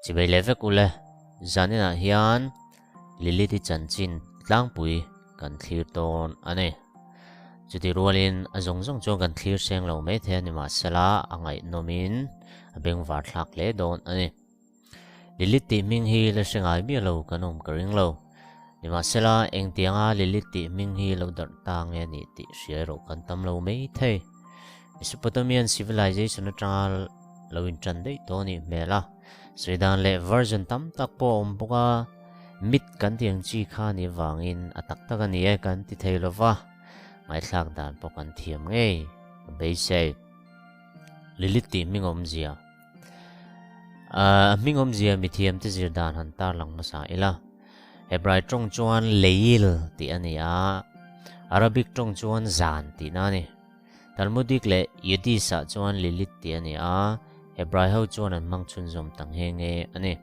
Chibei leh vek ule, zaninah hian Lilith-i chanchin tlangpui kan thlir dawn a ni. Chuti rualin a zawng zawng chuan kan thlir seng lo mai thei a ni mahsela a ngaihnawmin a bengvar thlak hle dawn a ni. Lilith tih hming hi la hre ngai miah lo kan awm ka ring lo. Nimahsela engtianga Lilith tih hming hi lo darh ta nge a nih tih hria erawh kan tam lo mai thei. Mesopotamian civilization atanga lo intan daih tawh a nih hmel a, sawi dan leh version tam tak pawh a awm bawk a, myth kan tih ang chi kha a nih avangin a tak tak a ni e kan ti thei lo va, ngaihthlak dan pawh kan thiam ngei a beisei. Lilith tih hming awmzia. A hming awmzia mithiamte zir dan han tarlang hmasa ila. Hebrai tawng chuan Leil tih a ni a, Arabic tawng chuan Zan tihna a ni. Talmudic leh Yiddish-ah chuan Lilith tih a ni a, Hebrai ho chuan an hmang chhunzawm ta nghe nghe a ni.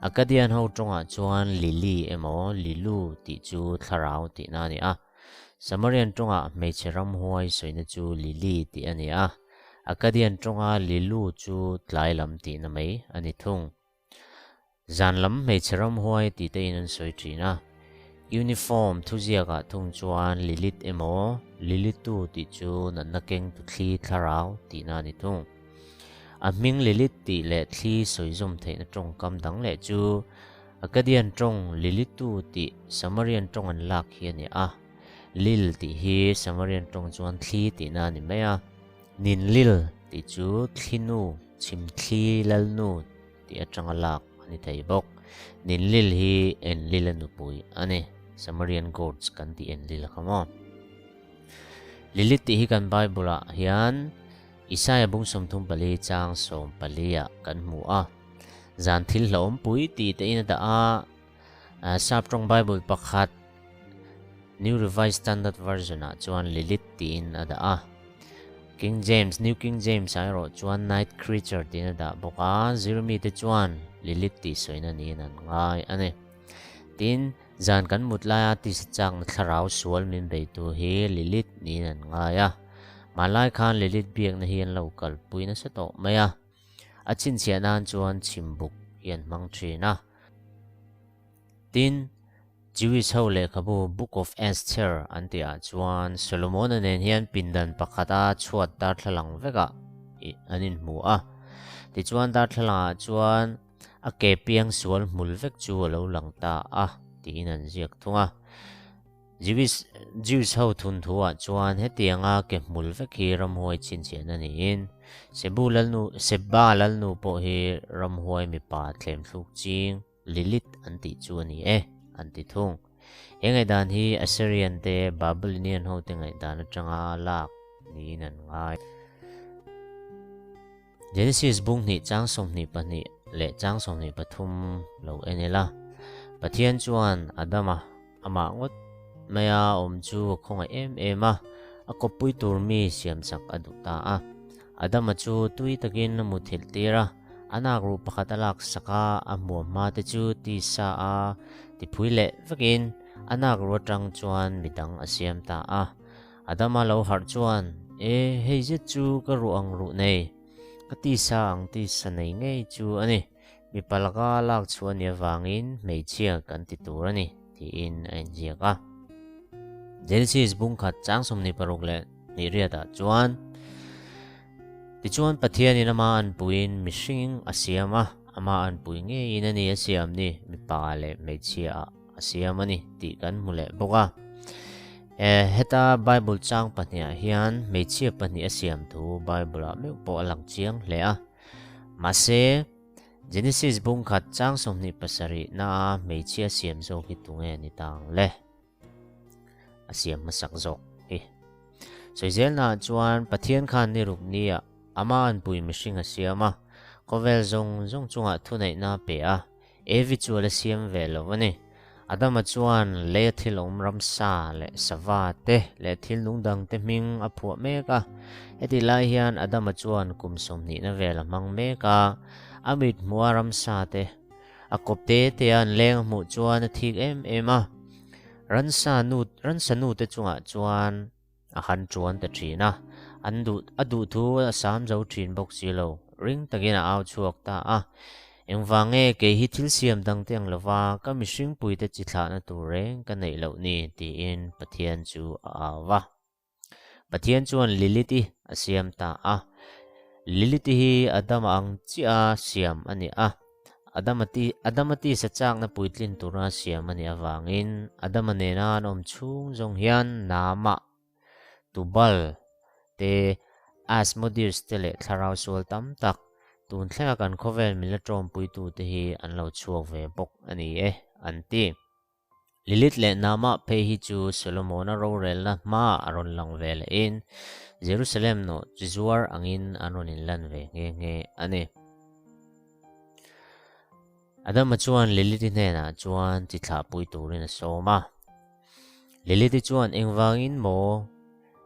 Akkadian ho tawngah chuan Lili emaw Lilu tih chu thlarau tihna a ni a. Samarian tawngah hmeichhe ramhuai sawina chu Lili tih a ni a, Akkadian tawnga Lilu chu tlai lam tihna mai a ni thung. Zan lam hmeichhe ramhuai tih te in an sawi thin a, Uniform thuziakah thung chuan Lilith emaw Lilitu tih chu natna keng tu thli thlarau tihna a ni thung. A hming Lilith tih leh thli sawi zawm theihna tawngkam dang leh chu Akkadian tawng Lilitu tih Samarian tawng an lak hi a ni a, Lil tih hi Samarian tawng chuan thli tihna a ni mai a, Ninlil tih chu thlinu, chhimthli lalnu, tih atanga lak a ni thei bawk. Ninlil hi Enlil a nupui a ni. Samarian gods kan tih Enlil a kha maw? Lilith tih hi kan Bible ah hian Isaia bung 34 chang 14 ah kan hmu a. Zan thil hlauhawm pui tih te in a dah a. Sap tawng Bible pakhat New Revised Standard Version ah chuan Lilith tiin a dah a. King James, New King James ah erawh chuan Night Creature tiin a dah bawk a, zirmi te chuan Lilith tih sawina niin an ngai a ni. Tin, zan kan mut laia tisa chakna thlarau sual min beitu hi Lilith niin an ngai a. Hmanlai khan Lilith biakna hi an lo kalpui nasa tawh mai a. A chhinchhiah nan chuan chhimbuk hi an hmang thin a. Tin, Jewish ho lehkhabu Book of Esther an tihah chuan Solomon-a nen hian pindan pakhata chhuat darthlalang vekah an inhmu a. Tichuan darthlalangah chuan a ke piang sual hmul vek chu a lo lang ta a tiin an ziak thung a. Jewish Jews ho thunthuah chuan hetianga ke hmul vek hi ramhuai chhinchhiahna niin Sebu lalnu Seba lalnu pawh hi ramhuai mipa thlemthluk ching Lilith an tih chu a ni e, an ti thung. He ngaihdan hi Assyrian te, Babylonian ho te ngaihdan atanga lak niin an ngai. Genesis bung hnih chang 22 leh chang 23 lo en ila. Pathian chuan Adama amah ngawt maia awm chu a khawngaih em em a, a kawppui tur mi siam chak a duh ta a. Adama chu tui takin a muthilh tir a, a nak ruh pakhat a lak sak a, a hmuam hma te chu tisa a tiphui leh vekin a nak ruh atang chuan midang a siam ta a. Adama lo harh chuan, E, hei zet chu ka ruh ang ruh nei, ka tisa ang tisa nei ngei chu a ni. Mipa laka lak chhuah a nih avangin hmeichhia kan ti tur a ni, tiin a inziak a. Genesis bung khat chang 26 leh hnih riatah chuan, Tichuan Pathianin ama anpuiin mihring a siam a, ama anpui ngeiin a ni a siam ni, mipa leh hmeichhia ah a siam a ni tih kan hmu leh bawk a. Heta Bible chang pahniha hian hmeichhia pahnih a siam thu Bible-ah meuh pawh a lang chiang hle a. Mahse, Genesis bung khat chang 27 naa hmeichhia siam zawk hi tunge ni ta ang le? A siam hmasak zawk hi. Sawizelnaah chuan Pathian khan ni ruk nia ama anpui mihring a siam a, khawvel zawng zawng chungah thuneihna a pe a, Evi chu a la siam ve lo a ni. Adama chuan leia thil awm ramsa leh sava te leh thil nung dang te hming a phuah mek a. Hetih lai hian Adama chuan kum sawmhnihna vel a hmang mek a, a mit hmuha ramsa te a kawp te te a an leng a hmuh chuan a thik em em a. Ransa nu ransa nu te chungah chuan a han chuan ta thin a, an duh a duh thu a sam zo thin bawk si lo, ring takin a au chhuak ta a. Engvang nge kei hi thil siam dang te ang lova ka mihringpuite chi thlahna tur reng ka neih loh ni? tiin Pathian chu a au va. Pathian chuan Lilith-i a siam ta a. Lilith-i hi Adama ang chiah a siam a ni a. Adama ti Adama tisa chakna puitlin tura siam a nih avangin Adama nena an awm chhung zawng hian Naamah, Tubal te, Asmodeus te leh thlarau sual tam tak tun thlenga kan khawvel min la tawmpuitute hi an lo chhuak ve bawk a ni e, an ti. Lilith leh Naamah phei hi chu Solomona rorelna hmaah a rawn lang ve lehin Jerusalem nawh chi zuar angin an rawn inlan ve nghe nghe a ni. Adama chuan Lilith-i hnenah chuan chi thlahpui turin a sawm a. Lilith-i chuan, Engvangin maw?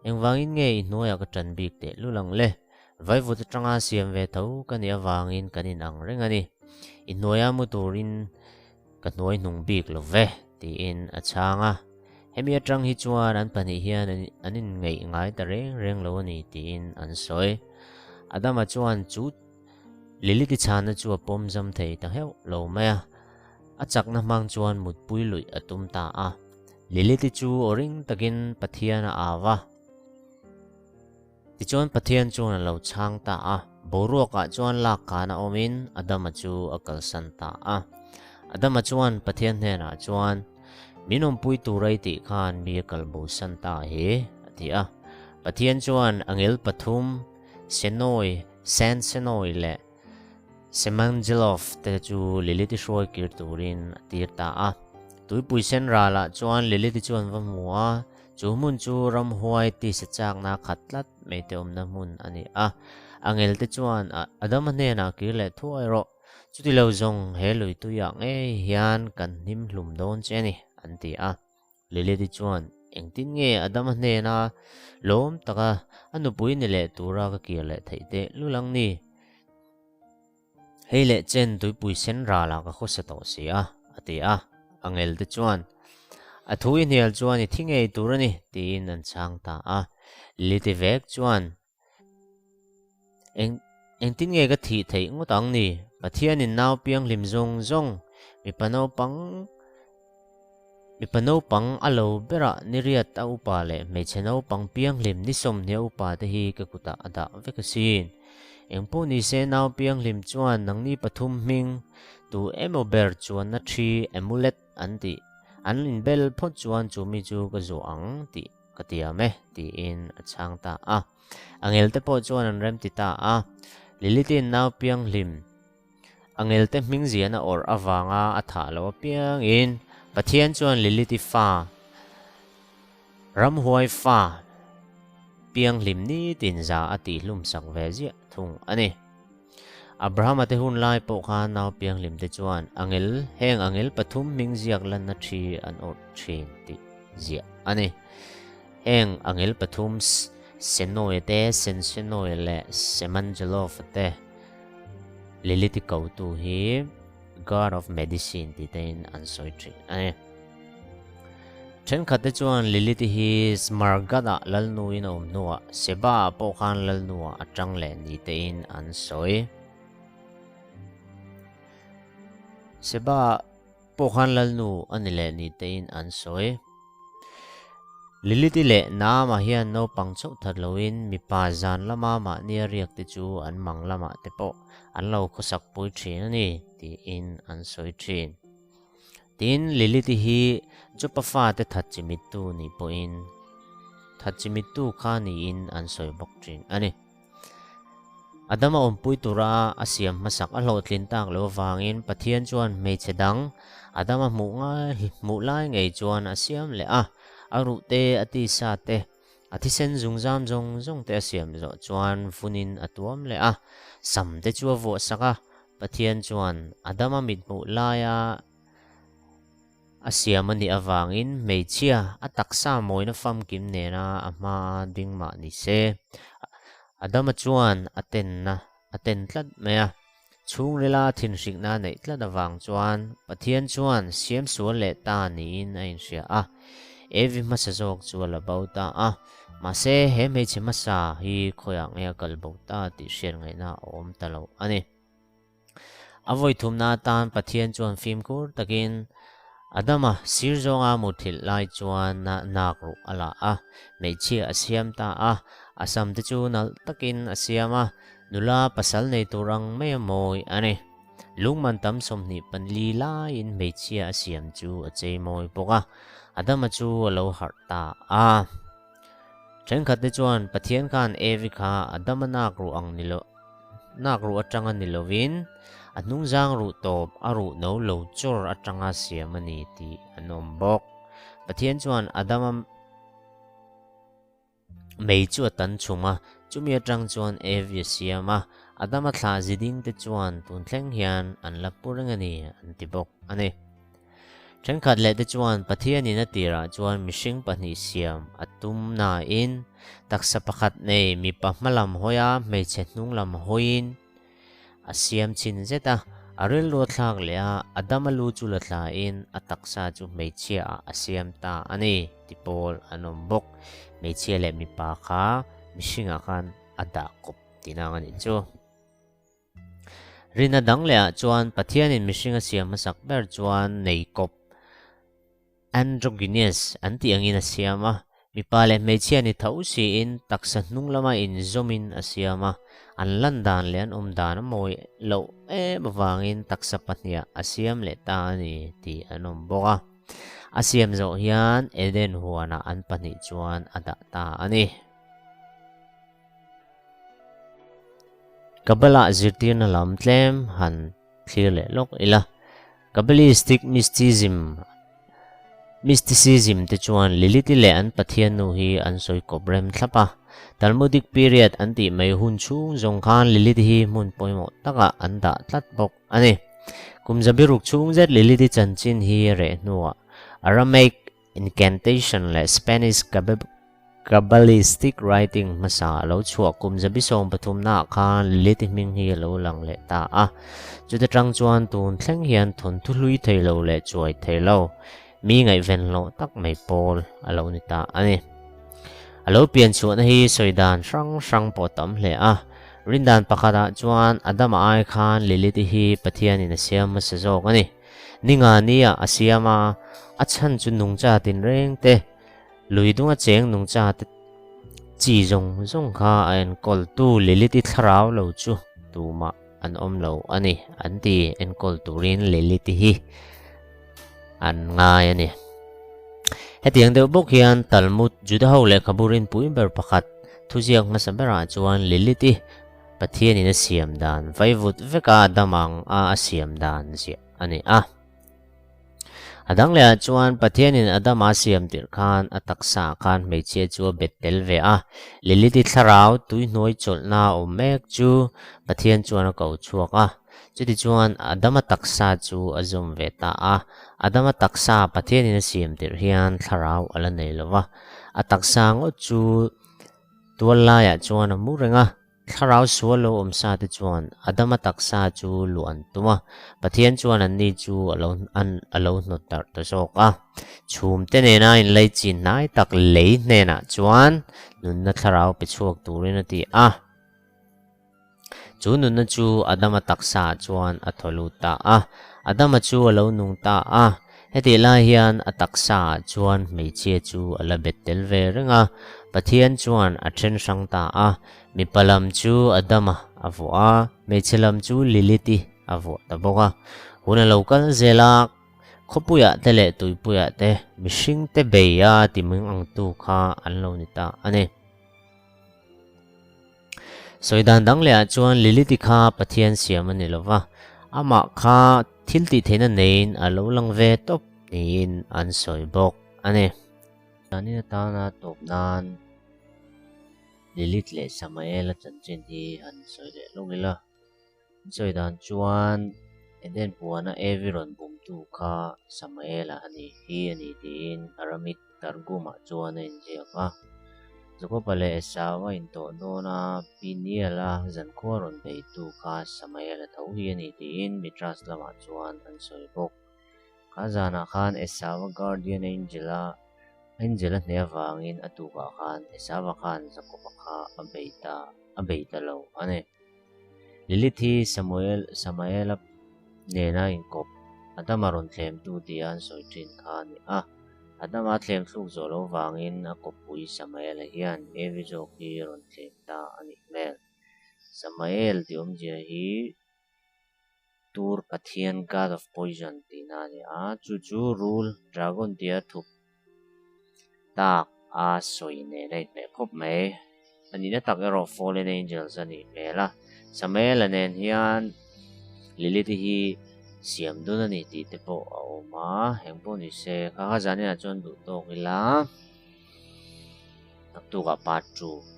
Engvangin nge i hnuaiah ka ṭan bik teh lul ang le? Vaivut aṭanga siam ve tho ka nih avangin kan inang reng a ni. I hnuaia mu turin ka hnuai hnung bik lo ve, tiin a chhang a. Hemi aṭang hi chuan an pahnih hian an inngaih ngai ta reng reng lo a ni, tiin an sawi. Adama chuan chu Lilith-i chhana chu a pawm zam thei ta heuh lo mai a, a chakna hmang chuan mutpui luih a tum ta a. Lilith-i chu aw ring takin Pathian a au a. Tichuan Pathian chuan a lo chhang ta a, boruakah chuan lak khan a awmin Adama chu a kalsan ta a. Adama chuan Pathian hnenah chuan, Min awmpui tur ai tih khan mi a kal bosan ta hi, a ti a. Pathian chuan angel pathum, Senoi, San Senoi leh Semangelov te chu Lilith-i hruai kir turin a tir ta a. Tuipui sen ralah chuan Lilith-i chuan va hmu a, chu hmun chu ramhuai tisa chakna khat tlat mai te awmna hmun a ni a. Angel te chuan Adama hnenah kir leh thuai rawh, chuti lo zawng he lui tuiah ngei hian kan hnim hlum dawn che a ni, an ti a. Lilith-i chuan, Engtin nge Adama hnena lawm taka a nupui ni leh tura ka kir leh theih teh lul ang ni? Hei leh chen tuipui sen ralah ka khawsa tawh si a, a ti a. Angelte chuan, A thu i hnial chuan i thi ngei tur a ni, tiin an chhang ta a. Lilith-i vek chuan, Eng, engtin nge ka thih theih ngawt ang ni? Pathianin nau pianghlim zawng zawng, mipa naupang, mipa naupang a lo berah niriat a upa leh hmeichhe naupang pianghlim ni sawmhnih a upa te hi ka kutah a dah vek asin. Engpawh nise nau pianghlim chuan nangni pathum hming tu emaw ber chuanna thi amulet an tih an inbel phawt chuan chu mi chu ka zuah ang tih Ka tiam e, tiin a chhang ta a. Angelte pawh chuan an remti ta a. Lilith-in nau pianghlim Angelte hming ziahna awrh avanga a thah loh apiangin Pathian chuan Lilith-i fa, ramhuai fa pianghlim nitin za a tihhlum sak ve ziah thung a ni. Abrahama te hun lai pawh khan nau pianghlim te chuan angel, heng angel pathum hming ziak lanna thi an awrh thin tih ziah a ni. Heng angel pathum Senoia te, Sensenoia leh Semangelova te Lilith-i kotu hi God of Medicine tih tein an sawi thin a ni. Thenkhatte chuan Lilith-i hi Smargad-ah lalnuin a awm hnuah Seba-ah pawh khan lalnuah a tang leh ni tein an sawi. Seba-ah pawh khan lalnu a ni leh ni tein an sawi. Lilith-i leh Naama hian naupang chauh that loin mipa zan lama mahnia riak te chu an mang lamah te pawh an lo khawsak pui thin a ni tiin an sawi thin. Tin, Lilith-i hi Jopa fate that chimittu nih pawhin that chimittu kha niin an sawi bawk thin a ni. Adama awmpui tura a siam hmasak a hlawhtlin tak loh avangin Pathian chuan hmeichhe dang Adama hmuh ngai hmuh lai ngei chuan a siam leh a, a ruh te, a tisa te, a thisen zungzam zawng zawng te a siam zawh chuan vunin a tuam leh a, sam te chu a vuah sak a, Pathian chuan Adama mithmuh laia A siam a nih avangin hmeichhia a taksa mawina famkim nena a hmaa ding mah ni se. Adama chuan a tenna a ten tlat mai a. Chhungrila thinhrikna a neih tlat avang chuan Pathian chuan siam sual leh ta niin a inhria a. Evi hmasa zawk chu a la bo ta a. Mahse, he hmeichhe hmasa hi khawiah nge a kal bo ta tih hriat ngaihna a awm ta lo a ni. A vawi thumna atan Pathian chuan fimkhur takin Adama sir zawnga muthilh lai chuan nak ruh a la a, hmeichhia a siam ta a, a sam te chu nalh takin a siam a, nula pasal nei tur ang mai a mawi a ni. Lungman tam 24 laiin hmeichhia a siam chu a chei mawi bawk a, Adama chu a lo harh ta a. Thenkhat te chuan Pathian khan Evi kha Adama nak ruh ang ni lo, nak ruh atanga ni lovin a hnungzang ruh tawp a ruh no lo chawr atanga siam a ni tih an awm bawk. Pathian chuan Adama mei chu a tan chhum a, chumi atang chuan Evi a siam a, Adama thlah ziding te chuan tun thleng hian an la pu reng a ni an ti bawk a ni. Thenkhat leh te chuan Pathianin a tirah chuan mihring pahnih siam a tum nain taksa pakhat nei mipa hmalam hawia hmeichhe hnunglam hawiin a siam chhin zet a, a rilru a thlak leh a, Adama lu chu la thlain a taksa chu hmeichhia ah a siam ta a ni ti pawl an awm bawk. Hmeichhia leh mipa kha mihringah khan a dah kawp tihna ang a nih chu. Rina dang lehah chuan Pathianin mihring a siam hmasak ber chuan nei kawp, androgynous, an tih angin a siam a. Mipa leh hmeichhia ni tho siin taksa hnung lama inzawmin a siam a. An lan dan leh an awm dan a mawi loh em avangin taksa pahniha a siam leh ta a ni tih an awm bawk a. A siam zawh hian Eden huanah an pahnih chuan a dah ta a ni. Kabbalah zirtirna lam tlem han thlir leh lawk ila. Kabbalistic mysticism mysticism te chuan Lilith-i leh an pathian nu hi an sawi kawp rem thlap a. Talmudic period an tih mai hun chhung zawng khan Lilith hi hmun pawimawh takah an dah tlat bawk a ni. Kum zabiruk chhung zet Lilith-i chanchin hi a reh hnuah Aramaic Incantation leh Spanish Kabbalistic writing hmasa a lo chhuah kum 13 naah khan Lilith-i hming hi a lo lang leh ta a. Chuta tang chuan tun thleng hian thawnthu hlui thei lo leh chuai thei lo, mi ngaihven hlawh tak mai pawl a lo ni ta a ni. A lo pian chhuahna hi sawi dan hrang hrang pawh a tam hle a. Rindan pakhatah chuan Adama ai khan Lilith-i hi Pathianin a siam hmasa zawk a ni. Ninga nia a siam a, a chhan chu nungcha tinreng te, lui dunga cheng nungcha te chi zawng zawng kha a enkawltu Lilith-i thlarau lo chu tumah an awm lo a ni an ti, enkawl turin Lilith-i hi an ngai a ni. Hetiang deuh bawk hian Talmud, Juda ho lehkhabu rinpui ber pakhat thuziak hmasa berah chuan Lilith-i Pathianin a siam dan vaivut veka dam ang a a siam dan ziah a ni a. A dang lehah chuan Pathianin Adama a siam tirh khan a taksaah khan hmeichhia chu a bet tel ve a. Lilith-i thlarau tuihnuai chawlhna a awm mek chu Pathian chuan a ko chhuak a. Chutichuan Adama taksa chu a zawm ve ta a. Adama taksa Pathianin a siam tirh hian thlarau a la nei lo va. A taksa ngawt chu Tual laiah chuan a mu reng a, thlarau sual lo awm sa te chuan Adama taksa chu luh an tum a, Pathian chuan anni chu a lo an a lo hnawt darh ta zawk a. Chhum te nena inlei chin hnai tak lei hnenah chuan nunna thlarau pe chhuak turin a ti a. Chu nunna chu Adama taksaah chuan a thaw lut ta a, Adama chu a lo nung ta a. Hetih lai hian a taksaah chuan hmeichhia chu a la bet tel ve reng a, Pathian chuan a then hrang ta a, mipa lam chu Adama a vuah a, hmeichhe lam chu Lilith-i a vuah ta bawk a. Hun a lo kal zel a, khawpuiah te leh tuipuiah te mihringte bei a timing angtu kha an lo ni ta a ni. Sawi dan dang lehah chuan Lilith-i kha Pathian siam a ni lo va, amah kha thil tih theihna neiin a lo lang ve tawp niin an sawi bawk a ni. Zanin atana tawp nan Lilith leh Samael-a chanchin hi han sawi leh lawk ila. An sawi dan chuan Eden huana Evi rawn bumtu kha Samael-a a ni hi a ni tiin Aramaic Targum-ah chuan a inziak a. Jakob-a leh Esau-a intawh dawna Peniel-a zankhua rawn beitu kha Samael-a tho hi a ni tiin Midrash lamah chuan an sawi bawk. Kha zanah khan Esau-a guardian angel-a angel a hneh avangin a tukah khan Esau-a khan Jakob-a kha a bei ta a bei ta lo a ni. Lilith hi Samuel Samaela. Nena inkawp Adama rawn thlemtu tia an sawi thin kha a ni a. Adama thlem thluk zawh loh vangin a kawppui Samael-a hian Evi zawk hi rawn thlem ta a nih hmel. Samael tih awmzia hi Tur Pathian, God of Poison, tihna a ni a, chu chu Rul, Dragon tia thup tak a sawi nen a inhmeh khawp mai. A nihna tak erawh Fallen Angels a nih hmel a, Samael-a nen hian Lilith-i hi siam dun a ni tih te pawh a awm a, eng pawh ni se, kha kha zaninah chuan duh tawk ila, naktukah part 2.